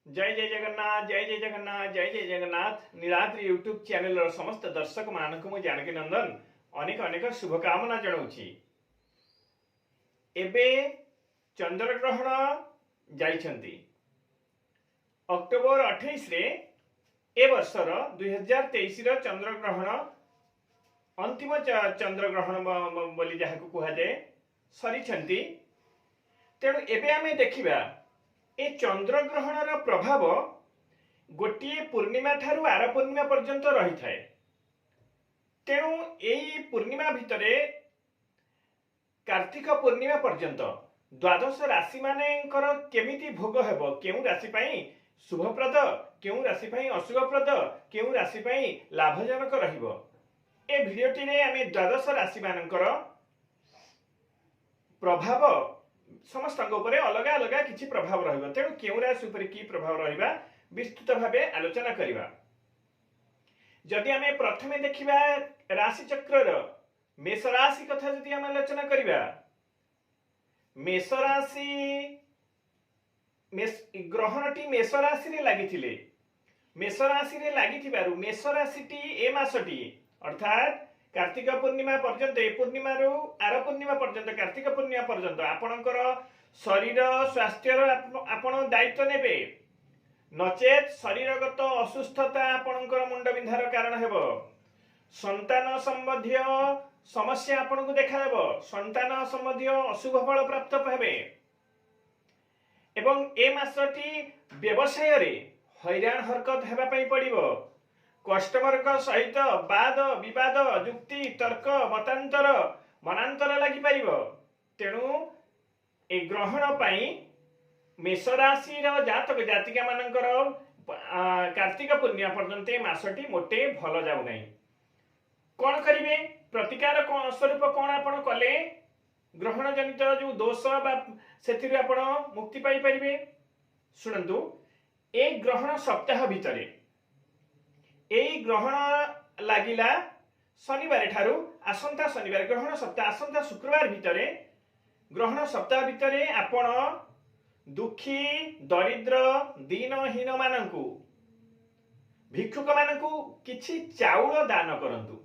ଜୟ ଜୟ ଜଗନ୍ନାଥ, ଜୟ ଜୟ ଜଗନ୍ନାଥ, ଜୟ ଜୟ Jagannath. Niladri YouTube ଚ୍ୟାନେଲର ସମସ୍ତ ଦର୍ଶକମାନଙ୍କୁ ମୁଁ ଜାନକୀ ନନ୍ଦନ ଅନେକ ଅନେକ ଶୁଭକାମନା ଜଣାଉଛି। ଏବେ ଚନ୍ଦ୍ରଗ୍ରହଣ ଯାଇଛନ୍ତି। ଅକ୍ଟୋବର 28ରେ ଏ ବର୍ଷର 2023ର ଚନ୍ଦ୍ରଗ୍ରହଣ, ଅନ୍ତିମ ଚନ୍ଦ୍ରଗ୍ରହଣ ବୋଲି ଯାହାକୁ କୁହାଯାଏ, ସରିଛନ୍ତି। ତେଣୁ ଏବେ ଆମେ ଦେଖିବା ଏ ଚନ୍ଦ୍ରଗ୍ରହଣର ପ୍ରଭାବ ଗୋଟିଏ ପୂର୍ଣ୍ଣିମା ଠାରୁ ଆର ପୂର୍ଣ୍ଣିମା ପର୍ଯ୍ୟନ୍ତ ରହିଥାଏ। ତେଣୁ ଏଇ ପୂର୍ଣ୍ଣିମା ଭିତରେ କାର୍ତ୍ତିକ ପୂର୍ଣ୍ଣିମା ପର୍ଯ୍ୟନ୍ତ ଦ୍ୱାଦଶ ରାଶିମାନଙ୍କର କେମିତି ଭୋଗ ହେବ, କେଉଁ ରାଶି ପାଇଁ ଶୁଭପ୍ରଦ, କେଉଁ ରାଶି ପାଇଁ ଅଶୁଭପ୍ରଦ, କେଉଁ ରାଶି ପାଇଁ ଲାଭଜନକ ରହିବ, ଏ ଭିଡ଼ିଓଟିରେ ଆମେ ଦ୍ୱାଦଶ ରାଶିମାନଙ୍କର ପ୍ରଭାବ, ସମସ୍ତଙ୍କ ଉପରେ ଅଲଗା ଅଲଗା କିଛି ପ୍ରଭାବ ରହିବ, ତେଣୁ କେଉଁ ରାଶି ଉପରେ କି ପ୍ରଭାବ ରହିବା ବିସ୍ତୃତ ଭାବେ ଆଲୋଚନା କରିବା। ଯଦି ଆମେ ପ୍ରଥମେ ଦେଖିବା ରାଶି ଚକ୍ରର ମେଷ ରାଶି କଥା ଯଦି ଆମେ ଆଲୋଚନା କରିବା, ମେଷ ରାଶି ଗ୍ରହଣଟି ମେଷ ରାଶିରେ ଲାଗିଥିଲେ, ମେଷ ରାଶିରେ ଲାଗିଥିବାରୁ ମେଷ ରାଶିଟି ଏ ମାସଟି, ଅର୍ଥାତ୍ କାର୍ତ୍ତିକ ପୂର୍ଣ୍ଣିମା ପର୍ଯ୍ୟନ୍ତ, ଏ ପୂର୍ଣ୍ଣିମାରୁ ଆର ପୂର୍ଣ୍ଣିମା ପର୍ଯ୍ୟନ୍ତ, କାର୍ତ୍ତିକ ପୂର୍ଣ୍ଣିମା ପର୍ଯ୍ୟନ୍ତ ଆପଣଙ୍କର ଶରୀର ସ୍ୱାସ୍ଥ୍ୟର ଆପଣ ଦାୟିତ୍ୱ ନେବେ। ନଚେତ୍ ଶରୀରଗତ ଅସୁସ୍ଥତା ଆପଣଙ୍କର ମୁଣ୍ଡବିନ୍ଧାର କାରଣ ହେବ। ସନ୍ତାନ ସମ୍ବନ୍ଧୀୟ ସମସ୍ୟା ଆପଣଙ୍କୁ ଦେଖାଦେବ। ସନ୍ତାନ ସମ୍ବନ୍ଧୀୟ ଅଶୁଭ ଫଳ ପ୍ରାପ୍ତ ହେବେ ଏବଂ ଏ ମାସଟି ବ୍ୟବସାୟରେ ହଇରାଣ ହରକତ ହେବା ପାଇଁ ପଡ଼ିବ। କଷ୍ଟମରଙ୍କ ସହିତ ବାଦ ବିବାଦ, ଯୁକ୍ତି ତର୍କ, ମତାନ୍ତର ମନାନ୍ତର ଲାଗିପାରିବ। ତେଣୁ ଏ ଗ୍ରହଣ ପାଇଁ ମେଷ ରାଶିର ଜାତକ ଜାତିକା ମାନଙ୍କର କାର୍ତ୍ତିକ ପୂର୍ଣ୍ଣିମା ପର୍ଯ୍ୟନ୍ତ ଏ ମାସଟି ମୋଟେ ଭଲ ଯାଉନାହିଁ। କଣ କରିବେ? ପ୍ରତିକାର ସ୍ୱରୂପ କଣ ଆପଣ କଲେ ଗ୍ରହଣ ଜନିତ ଯୋଉ ଦୋଷ ବା ସେଥିରୁ ଆପଣ ମୁକ୍ତି ପାଇପାରିବେ? ଶୁଣନ୍ତୁ, ଏ ଗ୍ରହଣ ସପ୍ତାହ ଭିତରେ, ଏଇ ଗ୍ରହଣ ଲାଗିଲା ଶନିବାର ଠାରୁ ଆସନ୍ତା ଶନିବାର ଗ୍ରହଣ ସପ୍ତାହ, ଆସନ୍ତା ଶୁକ୍ରବାର ଭିତରେ, ଗ୍ରହଣ ସପ୍ତାହ ଭିତରେ ଆପଣ ଦୁଃଖୀ, ଦରିଦ୍ର, ଦୀନହୀନ ମାନଙ୍କୁ, ଭିକ୍ଷୁକ ମାନଙ୍କୁ କିଛି ଚାଉଳ ଦାନ କରନ୍ତୁ।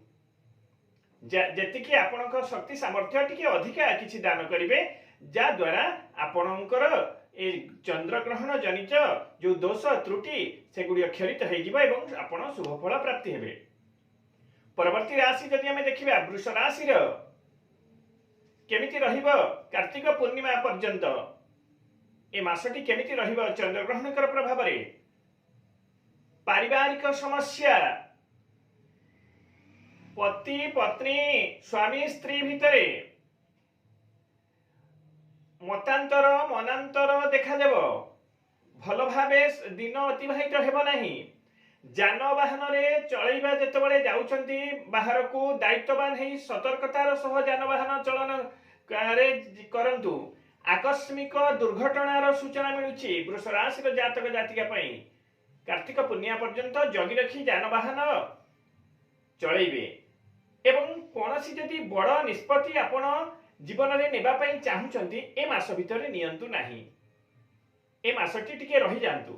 ଯେତିକି ଆପଣଙ୍କ ଶକ୍ତି ସାମର୍ଥ୍ୟ, ଟିକେ ଅଧିକା କିଛି ଦାନ କରିବେ, ଯାଦ୍ୱାରା ଆପଣଙ୍କର ଏ ଚନ୍ଦ୍ରଗ୍ରହଣ ଜନିତ ଯୋଉ ଦୋଷ ତ୍ରୁଟି ସେଗୁଡ଼ିକ କ୍ଷରିତ ହେଇଯିବ ଏବଂ ଆପଣ ଶୁଭ ଫଳ ପ୍ରାପ୍ତି ହେବେ। ପରବର୍ତ୍ତୀ ରାଶି ଯଦି ଆମେ ଦେଖିବା, ବୃଷ ରାଶିର କେମିତି ରହିବ କାର୍ତ୍ତିକ ପୂର୍ଣ୍ଣିମା ପର୍ଯ୍ୟନ୍ତ ଏ ମାସଟି କେମିତି ରହିବ ଚନ୍ଦ୍ରଗ୍ରହଣଙ୍କର ପ୍ରଭାବରେ? ପାରିବାରିକ ସମସ୍ୟା, ପତି ପତ୍ନୀ, ସ୍ୱାମୀ ସ୍ତ୍ରୀ ଭିତରେ ମତାନ୍ତର ମନାନ୍ତର ଦେଖାଦେବ। ଭଲ ଭାବେ ଦିନ ଅତିବାହିତ ହେବ ନାହିଁ। ଯାନବାହନରେ ଚଳେଇବା, ଯେତେବେଳେ ଯାଉଛନ୍ତି ବାହାରକୁ, ଦାୟିତ୍ୱବାନ ହେଇ ସତର୍କତାର ସହ ଯାନବାହନ ଚଳନ ରେ କରନ୍ତୁ। ଆକସ୍ମିକ ଦୁର୍ଘଟଣାର ସୂଚନା ମିଳୁଛି ବୃଷ ରାଶିର ଜାତକ ଜାତିକା ପାଇଁ। କାର୍ତ୍ତିକ ପୂର୍ଣ୍ଣିମା ପର୍ଯ୍ୟନ୍ତ ଜଗି ରଖି ଯାନବାହନ ଚଳେଇବେ ଏବଂ କୌଣସି ଯଦି ବଡ଼ ନିଷ୍ପତ୍ତି ଆପଣ ଜୀବନରେ ନେବା ପାଇଁ ଚାହୁଁଛନ୍ତି, ଏ ମାସ ଭିତରେ ନିଅନ୍ତୁ ନାହିଁ। ଏ ମାସଟି ଟିକେ ରହିଯାଆନ୍ତୁ।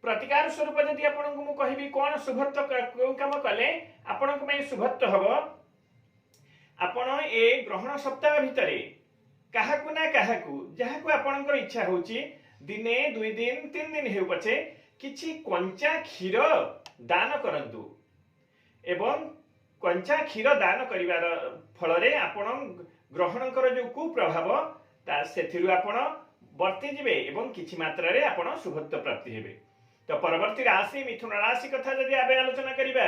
ପ୍ରତିକାର ସ୍ୱରୂପ ଯଦି ଆପଣଙ୍କୁ ମୁଁ କହିବି କଣ ଶୁଭତ୍ୱ, କେଉଁ କାମ କଲେ ଆପଣଙ୍କ ପାଇଁ ଶୁଭତ୍ୱ ହବ, ଆପଣ ଏ ଗ୍ରହଣ ସପ୍ତାହ ଭିତରେ କାହାକୁ ନା କାହାକୁ, ଯାହାକୁ ଆପଣଙ୍କର ଇଚ୍ଛା ହଉଛି, ଦିନେ 2 ଦିନ 3 ଦିନ ହେଉ ପଛେ, କିଛି କଞ୍ଚା କ୍ଷୀର ଦାନ କରନ୍ତୁ ଏବଂ କଞ୍ଚା କ୍ଷୀର ଦାନ କରିବାର ଫଳରେ ଆପଣ ଗ୍ରହଣଙ୍କର ଯୋଉ କୁପ୍ରଭାବ ତା ସେଥିରୁ ଆପଣ ବର୍ତ୍ତିଯିବେ ଏବଂ କିଛି ମାତ୍ରାରେ ଆପଣ ଶୁଭତ୍ୱ ପ୍ରାପ୍ତି ହେବେ। ତ ପରବର୍ତ୍ତୀ ରାଶି ମିଥୁନ ରାଶି କଥା ଯଦି ଆମେ ଆଲୋଚନା କରିବା,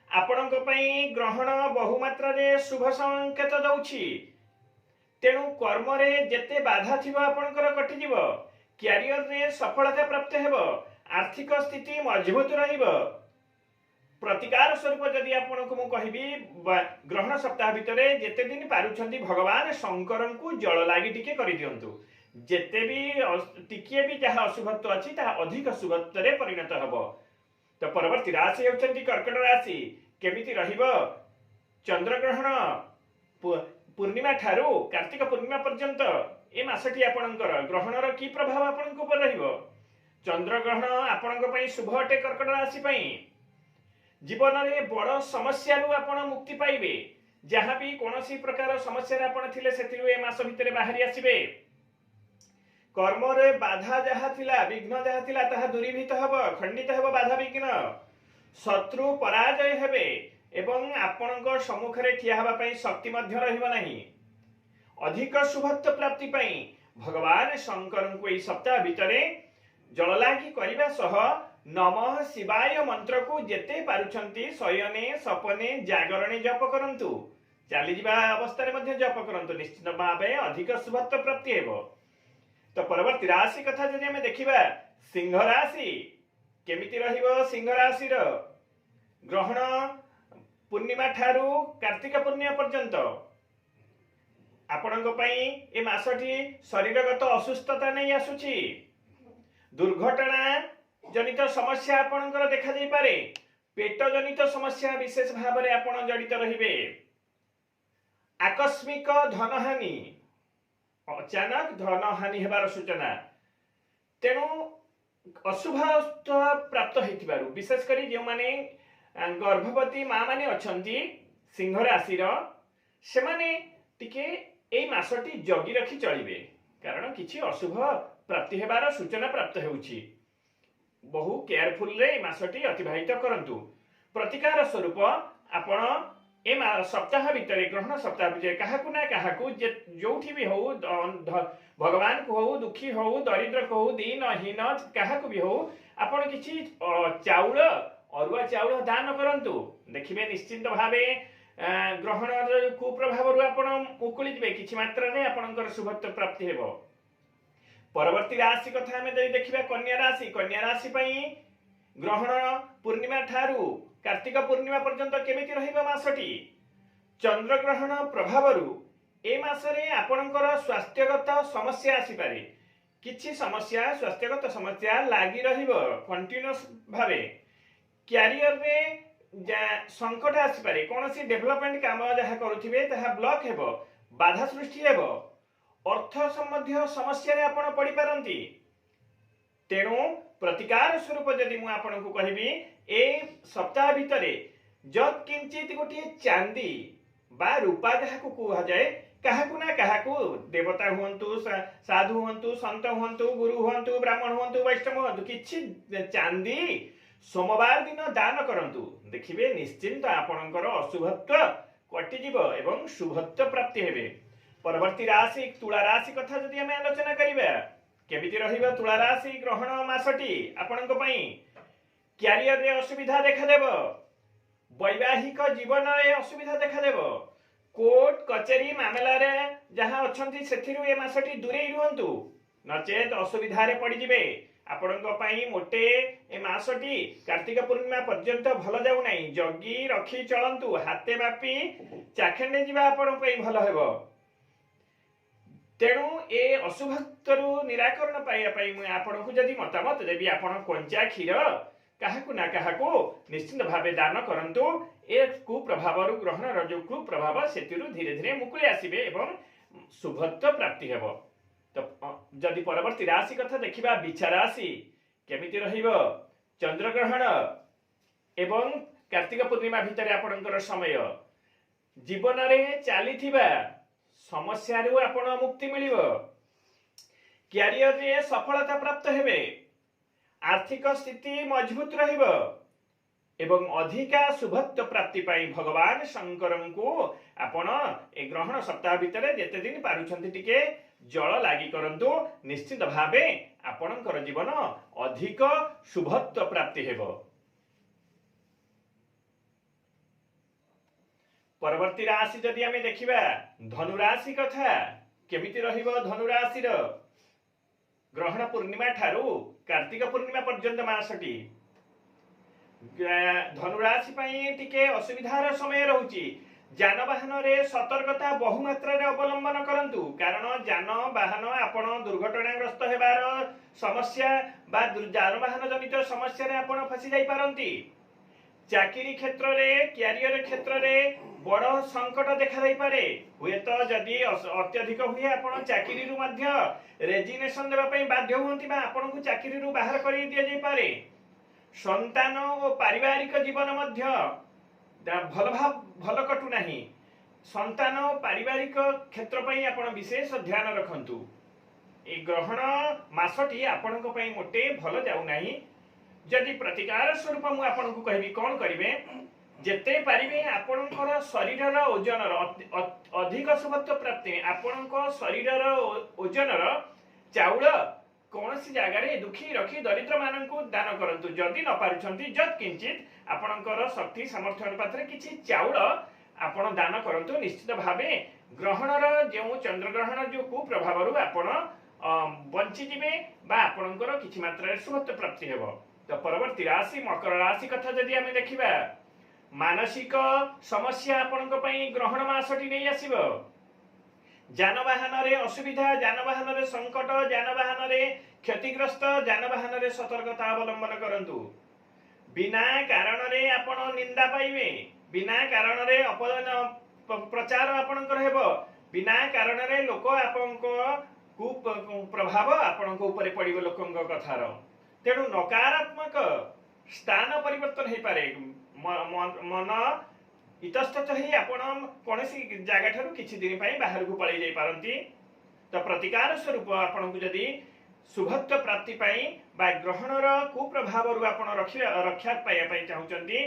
ଆପଣଙ୍କ ପାଇଁ ଗ୍ରହଣ ବହୁ ମାତ୍ରାରେ ଶୁଭ ସଂକେତ ଦଉଛି। ତେଣୁ କର୍ମରେ ଯେତେ ବାଧା ଥିବ ଆପଣଙ୍କର କଟିଯିବ। କ୍ୟାରିୟରରେ ସଫଳତା ପ୍ରାପ୍ତ ହେବ। ଆର୍ଥିକ ସ୍ଥିତି ମଜବୁତ ରହିବ। ପ୍ରତିକାର ସ୍ୱରୂପ ଯଦି ଆପଣଙ୍କୁ ମୁଁ କହିବି, ଗ୍ରହଣ ସପ୍ତାହ ଭିତରେ ଯେତେ ଦିନ ପାରୁଛନ୍ତି ଭଗବାନ ଶଙ୍କରଙ୍କୁ ଜଳ ଲାଗି ଟିକେ କରିଦିଅନ୍ତୁ। ଯେତେ ବି ଟିକିଏ ବି ଯାହା ଅଶୁଭତ୍ୱ ଅଛି, ତାହା ଅଧିକ ଶୁଭତ୍ୱରେ ପରିଣତ ହେବ। ତ ପରବର୍ତ୍ତୀ ରାଶି ହେଉଛନ୍ତି କର୍କଟ ରାଶି। କେମିତି ରହିବ ଚନ୍ଦ୍ରଗ୍ରହଣ ପୂର୍ଣ୍ଣିମା ଠାରୁ କାର୍ତ୍ତିକ ପୂର୍ଣ୍ଣିମା ପର୍ଯ୍ୟନ୍ତ ଏ ମାସଟି ଆପଣଙ୍କର ଗ୍ରହଣର କି ପ୍ରଭାବ ଆପଣଙ୍କ ଉପରେ ରହିବ? ଚନ୍ଦ୍ରଗ୍ରହଣ ଆପଣଙ୍କ ପାଇଁ ଶୁଭ ଅଟେ। କର୍କଟ ରାଶି ପାଇଁ ଜୀବନରେ ବଡ଼ ସମସ୍ୟାରୁ ଆପଣ ମୁକ୍ତି ପାଇବେ। ଯାହା ବି କୌଣସି ପ୍ରକାର ସମସ୍ୟାରେ ଆପଣ ଥିଲେ, ସେଥିରୁ ଏ ମାସ ଭିତରେ ବାହାରି ଆସିବେ। କର୍ମରେ ବାଧା ଯାହା ଥିଲା, ବିଘ୍ନ ଯାହା ଥିଲା, ତାହା ଦୂରୀଭୂତ ହେବ, ଖଣ୍ଡିତ ହେବ ବାଧା ବିଘ୍ନ। ଶତ୍ରୁ ପରାଜୟ ହେବେ ଏବଂ ଆପଣଙ୍କ ସମ୍ମୁଖରେ ଠିଆ ହେବା ପାଇଁ ଶକ୍ତି ମଧ୍ୟ ରହିବ ନାହିଁ। ଅଧିକ ଶୁଭତ୍ୱ ପ୍ରାପ୍ତି ପାଇଁ ଭଗବାନ ଶଙ୍କରଙ୍କୁ ଏହି ସପ୍ତାହ ଭିତରେ ଜଳଲାଗି କରିବା ସହ ନମଃ ଶିବାୟ ମନ୍ତ୍ରକୁ ଯେତେ ପାରୁଛନ୍ତି ଶୟନେ, ସପନେ, ଜାଗରଣେ ଜପ କରନ୍ତୁ। ଚାଲିଯିବା ଅବସ୍ଥାରେ ମଧ୍ୟ ଜପ କରନ୍ତୁ। ନିଶ୍ଚିତ ଭାବେ ଅଧିକ ଶୁଭତ୍ୱ ପ୍ରାପ୍ତି ହେବ। ତ ପରବର୍ତ୍ତୀ ରାଶି କଥା ଯଦି ଆମେ ଦେଖିବା, ସିଂହ ରାଶି କେମିତି ରହିବ? ସିଂହ ରାଶିର ଗ୍ରହଣ ପୂର୍ଣ୍ଣିମା ଠାରୁ କାର୍ତ୍ତିକ ପୂର୍ଣ୍ଣିମା ପର୍ଯ୍ୟନ୍ତ ଆପଣଙ୍କ ପାଇଁ ଏ ମାସଟି ଶରୀରଗତ ଅସୁସ୍ଥତା ନେଇ ଆସୁଛି। ଦୁର୍ଘଟଣା ଜନିତ ସମସ୍ୟା ଆପଣଙ୍କର ଦେଖାଯାଇପାରେ। ପେଟ ଜନିତ ସମସ୍ୟା ବିଶେଷ ଭାବରେ ଆପଣ ଜଡ଼ିତ ରହିବେ। ଆକସ୍ମିକ ଧନହାନି, ଅଚାନକ ଧନହାନି ହେବାର ସୂଚନା। ତେଣୁ ଅଶୁଭ ପ୍ରାପ୍ତ ହେଇଥିବାରୁ ବିଶେଷ କରି ଯେଉଁମାନେ ଗର୍ଭବତୀ ମା ମାନେ ଅଛନ୍ତି ସିଂହ ରାଶିର, ସେମାନେ ଟିକେ ଏଇ ମାସଟି ଜଗି ରଖି ଚଳିବେ, କାରଣ କିଛି ଅଶୁଭ ପ୍ରାପ୍ତି ହେବାର ସୂଚନା ପ୍ରାପ୍ତ ହେଉଛି। ବହୁ କେୟାରଫୁଲରେ ଏଇ ମାସଟି ଅତିବାହିତ କରନ୍ତୁ। ପ୍ରତିକାର ସ୍ୱରୂପ ଆପଣ ଏ ସପ୍ତାହ ଭିତରେ, ଗ୍ରହଣ ସପ୍ତାହ ଭିତରେ କାହାକୁ ନା କାହାକୁ, ଯୋଉଠି ବି ହଉ, ଭଗବାନକୁ ହଉ, ଦୁଃଖୀ ହଉ, ଦରିଦ୍ରକୁ ହଉ, ଦୀନ ହୀନ କାହାକୁ ବି ହଉ, ଆପଣ କିଛି ଚାଉଳ, ଅରୁଆ ଚାଉଳ ଦାନ କରନ୍ତୁ। ଦେଖିବେ ନିଶ୍ଚିନ୍ତ ଭାବେ ଗ୍ରହଣର କୁପ୍ରଭାବରୁ ଆପଣ ମୁକୁଳି ଯିବେ। କିଛି ମାତ୍ରାରେ ଆପଣଙ୍କର ଶୁଭତ୍ୱ ପ୍ରାପ୍ତି ହେବ। ପରବର୍ତ୍ତୀ ରାଶି କଥା ଆମେ ଯଦି ଦେଖିବା, କନ୍ୟା ରାଶି। କନ୍ୟା ରାଶି ପାଇଁ ଗ୍ରହଣ ପୂର୍ଣ୍ଣିମା ଠାରୁ କାର୍ତ୍ତିକ ପୂର୍ଣ୍ଣିମା ପର୍ଯ୍ୟନ୍ତ କେମିତି ରହିବ ମାସଟି? ଚନ୍ଦ୍ରଗ୍ରହଣ ପ୍ରଭାବରୁ ଏ ମାସରେ ଆପଣଙ୍କର ସ୍ୱାସ୍ଥ୍ୟଗତ ସମସ୍ୟା ଆସିପାରେ। କିଛି ସମସ୍ୟା, ସ୍ୱାସ୍ଥ୍ୟଗତ ସମସ୍ୟା ଲାଗି ରହିବ କଣ୍ଟିନ୍ୟୁଅସ୍ ଭାବେ। କ୍ୟାରିୟରରେ ସଙ୍କଟ ଆସିପାରେ। କୌଣସି ଡେଭଲପମେଣ୍ଟ କାମ ଯାହା କରୁଥିବେ, ତାହା ବ୍ଲକ୍ ହେବ, ବାଧା ସୃଷ୍ଟି ହେବ। ଅର୍ଥ ସମ୍ବନ୍ଧୀୟ ସମସ୍ୟାରେ ଆପଣ ପଡ଼ିପାରନ୍ତି। ତେଣୁ ପ୍ରତିକାର ସ୍ୱରୂପ ଯଦି ମୁଁ ଆପଣଙ୍କୁ କହିବି, ଏ ସପ୍ତାହ ଭିତରେ ଯତ୍ କିଞ୍ଚିତ ଗୋଟିଏ ଚାନ୍ଦି ବା ରୂପା ଯାହାକୁ କୁହାଯାଏ, କାହାକୁ ନା କାହାକୁ, ଦେବତା ହୁଅନ୍ତୁ, ସାଧୁ ହୁଅନ୍ତୁ, ସନ୍ଥ ହୁଅନ୍ତୁ, ଗୁରୁ ହୁଅନ୍ତୁ, ବ୍ରାହ୍ମଣ ହୁଅନ୍ତୁ, ବୈଷ୍ଣବ ହୁଅନ୍ତୁ, କିଛି ଚାନ୍ଦି ସୋମବାର ଦିନ ଦାନ କରନ୍ତୁ। ଦେଖିବେ ନିଶ୍ଚିନ୍ତ ଆପଣଙ୍କର ଅଶୁଭତ୍ୱ କଟିଯିବ ଏବଂ ଶୁଭତ୍ୱ ପ୍ରାପ୍ତି ହେବେ। ପରବର୍ତ୍ତୀ ରାଶି ତୁଳା ରାଶି କଥା ଯଦି ଆମେ ଆଲୋଚନା କରିବା, କେମିତି ରହିବ ତୁଳା ରାଶି ଗ୍ରହଣ ମାସଟି ଆପଣଙ୍କ ପାଇଁ? କ୍ୟାରିୟରରେ ଅସୁବିଧା ଦେଖାଦେବ। ବୈବାହିକ ଜୀବନରେ ଅସୁବିଧା ଦେଖାଦେବ। କୋର୍ଟ କଚେରୀ ମାମଲାରେ ଯାହା ଅଛନ୍ତି, ସେଥିରୁ ଏ ମାସଟି ଦୂରେଇ ରୁହନ୍ତୁ, ନଚେତ ଅସୁବିଧାରେ ପଡ଼ିଯିବେ। ଆପଣଙ୍କ ପାଇଁ ମୋଟେ ଏ ମାସଟି କାର୍ତ୍ତିକ ପୂର୍ଣ୍ଣିମା ପର୍ଯ୍ୟନ୍ତ ଭଲ ଯାଉନାହିଁ। ଜଗି ରଖି ଚଳନ୍ତୁ। ହାତେ ମାପି ଚାଖେଣ୍ଡେ ଯିବା ଆପଣଙ୍କ ପାଇଁ ଭଲ ହେବ। ତେଣୁ ଏ ଅଶୁଭତ୍ୱରୁ ନିରାକରଣ ପାଇବା ପାଇଁ ମୁଁ ଆପଣଙ୍କୁ ଯଦି ମତାମତ ଦେବି, ଆପଣ କଞ୍ଚା କ୍ଷୀର କାହାକୁ ନା କାହାକୁ ନିଶ୍ଚିନ୍ତ ଭାବେ ଦାନ କରନ୍ତୁ। ଏ କୁପ୍ରଭାବରୁ, ଗ୍ରହଣର ଯୋଉ କୁପ୍ରଭାବ, ସେଥିରୁ ଧୀରେ ଧୀରେ ମୁକୁଳି ଆସିବେ ଏବଂ ଶୁଭତ୍ୱ ପ୍ରାପ୍ତି ହେବ। ତ ଯଦି ପରବର୍ତ୍ତୀ ରାଶି କଥା ଦେଖିବା, ବିଛା ରାଶି କେମିତି ରହିବ ଚନ୍ଦ୍ରଗ୍ରହଣ ଏବଂ କାର୍ତ୍ତିକ ପୂର୍ଣ୍ଣିମା ଭିତରେ ଆପଣଙ୍କର ସମୟ? ଜୀବନରେ ଚାଲିଥିବା ସମସ୍ୟାରୁ ଆପଣ ମୁକ୍ତି ମିଳିବ। କ୍ୟାରିୟରରେ ସଫଳତା ପ୍ରାପ୍ତ ହେବେ। ଆର୍ଥିକ ସ୍ଥିତି ମଜବୁତ ରହିବ ଏବଂ ଅଧିକା ଶୁଭତ୍ୱ ପ୍ରାପ୍ତି ପାଇଁ ଭଗବାନ ଶଙ୍କରଙ୍କୁ ଆପଣ ଏ ଗ୍ରହଣ ସପ୍ତାହ ଭିତରେ ଯେତେ ଦିନ ପାରୁଛନ୍ତି ଟିକେ ଜଳ ଲାଗି କରନ୍ତୁ। ନିଶ୍ଚିତ ଭାବେ ଆପଣଙ୍କର ଜୀବନ ଅଧିକ ଶୁଭତ୍ୱ ପ୍ରାପ୍ତି ହେବ। ପରବର୍ତ୍ତୀ ରାଶି ଯଦି ଆମେ ଦେଖିବା, ଧନୁରାଶି କଥା କେମିତି ରହିବ ଧନୁରାଶିର ଗ୍ରହଣ ପୂର୍ଣ୍ଣିମା ଠାରୁ କାର୍ତ୍ତିକ ପୂର୍ଣ୍ଣିମା ପର୍ଯ୍ୟନ୍ତ ମାସଟି? ଧନୁରାଶି ପାଇଁ ଟିକେ ଅସୁବିଧାର ସମୟ ରହୁଛି। ଯାନବାହନରେ ସତର୍କତା ବହୁ ମାତ୍ରାରେ ଅବଲମ୍ବନ କରନ୍ତୁ, କାରଣ ଯାନବାହନ ଆପଣ ଦୁର୍ଘଟଣାଗ୍ରସ୍ତ ହେବାର ସମସ୍ୟା ବା ଯାନବାହନ ଜନିତ ସମସ୍ୟାରେ ଆପଣ ଫସି ଯାଇପାରନ୍ତି। ଚାକିରି କ୍ଷେତ୍ରରେ, କ୍ୟାରିୟର କ୍ଷେତ୍ରରେ ବଡ ସଙ୍କଟ ଦେଖାଦେଇପାରେ। ହୁଏତ ଯଦି ଅତ୍ୟଧିକ ହୁଏ, ଆପଣ ଚାକିରିରୁ ମଧ୍ୟ ରେଜିଗ୍ନେସନ ଦେବା ପାଇଁ ବାଧ୍ୟ ହୁଅନ୍ତି ବା ଆପଣଙ୍କୁ ଚାକିରିରୁ ବାହାର କରି ଦିଆଯାଇପାରେ। ସନ୍ତାନ ଓ ପାରିବାରିକ ଜୀବନ ମଧ୍ୟ ଭଲ ଭାବ ଭଲ କଟୁନାହିଁ। ସନ୍ତାନ ଓ ପାରିବାରିକ କ୍ଷେତ୍ର ପାଇଁ ଆପଣ ବିଶେଷ ଧ୍ୟାନ ରଖନ୍ତୁ। ଏଇ ଗ୍ରହଣ ମାସଟି ଆପଣଙ୍କ ପାଇଁ ମୋଟେ ଭଲ ଯାଉନାହିଁ। ଯଦି ପ୍ରତିକାର ସ୍ୱରୂପ ମୁଁ ଆପଣଙ୍କୁ କହିବି କଣ କରିବେ, ଯେତେ ପାରିବେ ଆପଣଙ୍କର ଶରୀରର ଓଜନର ଅଧିକ ଶୁଭତ୍ୱ ପ୍ରାପ୍ତି, ଆପଣଙ୍କ ଶରୀରର ଓଜନର ଚାଉଳ କୌଣସି ଜାଗାରେ ଦୁଃଖୀ ରଖି ଦରିଦ୍ର ମାନଙ୍କୁ ଦାନ କରନ୍ତୁ। ଯଦି ନ ପାରୁଛନ୍ତି, ଯତ୍ କିଞ୍ଚିତ ଆପଣଙ୍କର ଶକ୍ତି ସାମର୍ଥ୍ୟ ଅନୁପାତରେ କିଛି ଚାଉଳ ଆପଣ ଦାନ କରନ୍ତୁ। ନିଶ୍ଚିତ ଭାବେ ଗ୍ରହଣର ଯେଉଁ ଚନ୍ଦ୍ରଗ୍ରହଣ ଯୋଉ କୁପ୍ରଭାବରୁ ଆପଣ ବଞ୍ଚିଯିବେ ବା ଆପଣଙ୍କର କିଛି ମାତ୍ରାରେ ଶୁଭତ୍ୱ ପ୍ରାପ୍ତି ହେବ। ତ ପରବର୍ତ୍ତୀ ରାଶି ମକର ରାଶି କଥା ଯଦି ଆମେ ଦେଖିବା, ମାନସିକ ସମସ୍ୟା ଆପଣଙ୍କ ପାଇଁ ଗ୍ରହଣ ମାସଟି ନେଇ ଆସିବ। ଯାନବାହନରେ ଅସୁବିଧା, ଯାନବାହନରେ ସଙ୍କଟ, ଯାନବାହନରେ କ୍ଷତିଗ୍ରସ୍ତ, ଯାନବାହନରେ ସତର୍କତା ଅବଲମ୍ବନ କରନ୍ତୁ। ବିନା କାରଣରେ ଆପଣ ନିନ୍ଦା ପାଇବେ, ବିନା କାରଣରେ ଅପମାନ ପ୍ରଚାର ଆପଣଙ୍କର ହେବ, ବିନା କାରଣରେ ଲୋକ ଆପଣଙ୍କ ପ୍ରଭାବ ଆପଣଙ୍କ ଉପରେ ପଡ଼ିବ ଲୋକଙ୍କ କଥାର। ତେଣୁ ନକାରାତ୍ମକ ସ୍ଥାନ ପରିବର୍ତ୍ତନ ହେଇପାରେ। ମନ ଇତସ୍ତତ ହେଇ ଆପଣ କୌଣସି ଜାଗା ଠାରୁ କିଛି ଦିନ ପାଇଁ ବାହାରକୁ ପଳେଇ ଯାଇପାରନ୍ତି। ତ ପ୍ରତିକାର ସ୍ୱରୂପ ଆପଣଙ୍କୁ ଯଦି ଶୁଭତ୍ୱ ପ୍ରାପ୍ତି ପାଇଁ ବା ଗ୍ରହଣର କୁପ୍ରଭାବରୁ ଆପଣ ରକ୍ଷା ପାଇବା ପାଇଁ ଚାହୁଁଛନ୍ତି,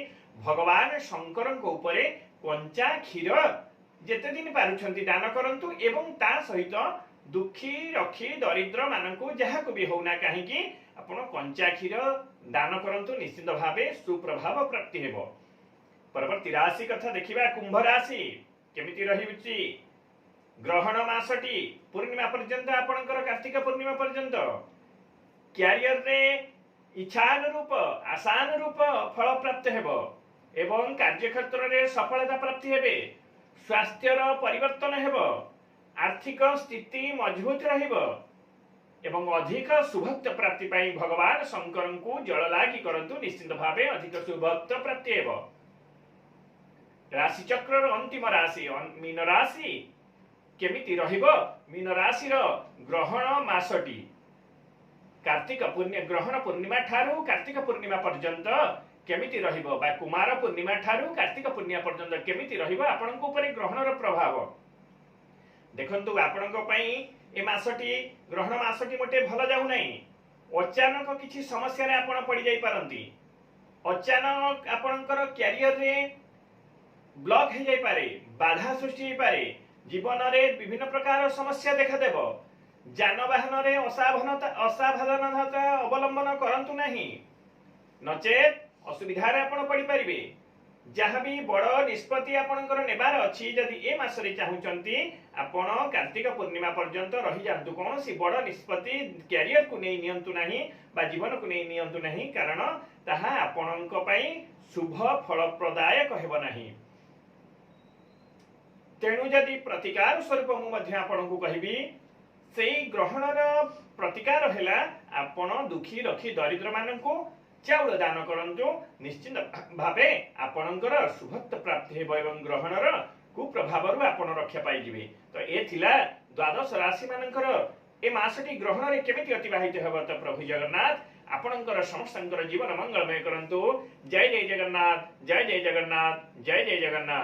ଭଗବାନ ଶଙ୍କରଙ୍କ ଉପରେ କଞ୍ଚା କ୍ଷୀର ଯେତେ ଦିନ ପାରୁଛନ୍ତି ଦାନ କରନ୍ତୁ ଏବଂ ତା ସହିତ ଦୁଃଖୀ ରଖି ଦରିଦ୍ର ମାନଙ୍କୁ ଯାହାକୁ ବି ହଉନା କାହିଁକି ଆପଣ କଞ୍ଚା କ୍ଷୀର ଦାନ କରନ୍ତୁ। ନିଶ୍ଚିତ ଭାବେ ସୁପ୍ରଭାବ ପ୍ରାପ୍ତି ହେବ। ପରବର୍ତ୍ତୀ ରାଶି କଥା ଦେଖିବା, କୁମ୍ଭ ରାଶି କେମିତି ରହିଛି ଗ୍ରହଣ ମାସଟି ପୂର୍ଣ୍ଣିମା ପର୍ଯ୍ୟନ୍ତ, ଆପଣଙ୍କର କାର୍ତ୍ତିକ ପୂର୍ଣ୍ଣିମା ପର୍ଯ୍ୟନ୍ତ। କ୍ୟାରିୟରରେ ଇଚ୍ଛାନୁରୂପ ଆଶାନୁରୂପ ଫଳ ପ୍ରାପ୍ତ ହେବ ଏବଂ କାର୍ଯ୍ୟକ୍ଷେତ୍ରରେ ସଫଳତା ପ୍ରାପ୍ତି ହେବେ। ସ୍ୱାସ୍ଥ୍ୟର ପରିବର୍ତ୍ତନ ହେବ, ଆର୍ଥିକ ସ୍ଥିତି ମଜବୁତ ରହିବ ଏବଂ ଅଧିକ ଶୁଭତ୍ୱ ପ୍ରାପ୍ତି ପାଇଁ ଭଗବାନ ଶଙ୍କରଙ୍କୁ ଜଳଲାଗି କରନ୍ତୁ। ନିଶ୍ଚିତ ଭାବେ ଅଧିକ ଶୁଭତ୍ୱ ପ୍ରାପ୍ତି ହେବ। ରାଶି ଚକ୍ରର ଅନ୍ତିମ ରାଶି ମୀନ ରାଶି କେମିତି ରହିବ? ମୀନ ରାଶିର ଗ୍ରହଣ ମାସଟି କାର୍ତ୍ତିକ ପୂର୍ଣ୍ଣିମା, ଗ୍ରହଣ ପୂର୍ଣ୍ଣିମା ଠାରୁ କାର୍ତ୍ତିକ ପୂର୍ଣ୍ଣିମା ପର୍ଯ୍ୟନ୍ତ କେମିତି ରହିବ ବା କୁମାର ପୂର୍ଣ୍ଣିମା ଠାରୁ କାର୍ତ୍ତିକ ପୂର୍ଣ୍ଣିମା ପର୍ଯ୍ୟନ୍ତ କେମିତି ରହିବ ଆପଣଙ୍କ ଉପରେ ଗ୍ରହଣର ପ୍ରଭାବ? ଦେଖନ୍ତୁ, ଆପଣଙ୍କ ପାଇଁ ଏ ମାସଟି ଗ୍ରହଣ ମାସଟି ମୋଟେ ଭଲ ଯାଉନାହିଁ। ଅଚାନକ କିଛି ସମସ୍ୟାରେ ଆପଣ ପଡ଼ିଯାଇପାରନ୍ତି। ଅଚାନକ ଆପଣଙ୍କର କ୍ୟାରିୟରରେ ବ୍ଲକ୍ ହେଇଯାଇପାରେ, ବାଧା ସୃଷ୍ଟି ହେଇପାରେ, ଜୀବନରେ ବିଭିନ୍ନ ପ୍ରକାର ସମସ୍ୟା ଦେଖାଦେବ। ଯାନବାହନରେ ଅସାବଧାନତା ଅବଲମ୍ବନ କରନ୍ତୁ ନାହିଁ, ନଚେତ୍ ଅସୁବିଧାରେ ଆପଣ ପଡ଼ିପାରିବେ। ଯାହା ବି ବଡ଼ ନିଷ୍ପତ୍ତି ଆପଣଙ୍କର ନେବାର ଅଛି, ଯଦି ଏ ମାସରେ ଚାହୁଁଛନ୍ତି, ଆପଣ କାର୍ତ୍ତିକ ପୂର୍ଣ୍ଣିମା ପର୍ଯ୍ୟନ୍ତ ରହିଯାଆନ୍ତୁ। କୌଣସି ବଡ଼ ନିଷ୍ପତ୍ତି କ୍ୟାରିୟରକୁ ନେଇ ନିଅନ୍ତୁ ନାହିଁ ବା ଜୀବନକୁ ନେଇ ନିଅନ୍ତୁ ନାହିଁ, କାରଣ ତାହା ଆପଣଙ୍କ ପାଇଁ ଶୁଭ ଫଳପ୍ରଦାୟକ ହେବ ନାହିଁ। ତେଣୁ ଯଦି ପ୍ରତିକାର ସ୍ୱରୂପ ମୁଁ ମଧ୍ୟ ଆପଣଙ୍କୁ କହିବି, ସେଇ ଗ୍ରହଣର ପ୍ରତିକାର ହେଲା ଆପଣ ଦୁଃଖୀ ରଖି ଦରିଦ୍ରମାନଙ୍କୁ ଚାଉଳ ଦାନ କରନ୍ତୁ। ନିଶ୍ଚିତ ଭାବେ ଆପଣଙ୍କର ଶୁଭତ୍ୱ ପ୍ରାପ୍ତି ହେବ ଏବଂ ଗ୍ରହଣର କୁପ୍ରଭାବରୁ ଆପଣ ରକ୍ଷା ପାଇଯିବେ। ତ ଏ ଥିଲା ଦ୍ୱାଦଶ ରାଶି ମାନଙ୍କର ଏ ମାସଟି ଗ୍ରହଣରେ କେମିତି ଅତିବାହିତ ହେବ। ତ ପ୍ରଭୁ ଜଗନ୍ନାଥ ଆପଣଙ୍କର ସମସ୍ତଙ୍କର ଜୀବନ ମଙ୍ଗଳମୟ କରନ୍ତୁ। ଜୟ ଜୟ ଜଗନ୍ନାଥ, ଜୟ ଜୟ ଜଗନ୍ନାଥ, ଜୟ ଜୟ ଜଗନ୍ନାଥ।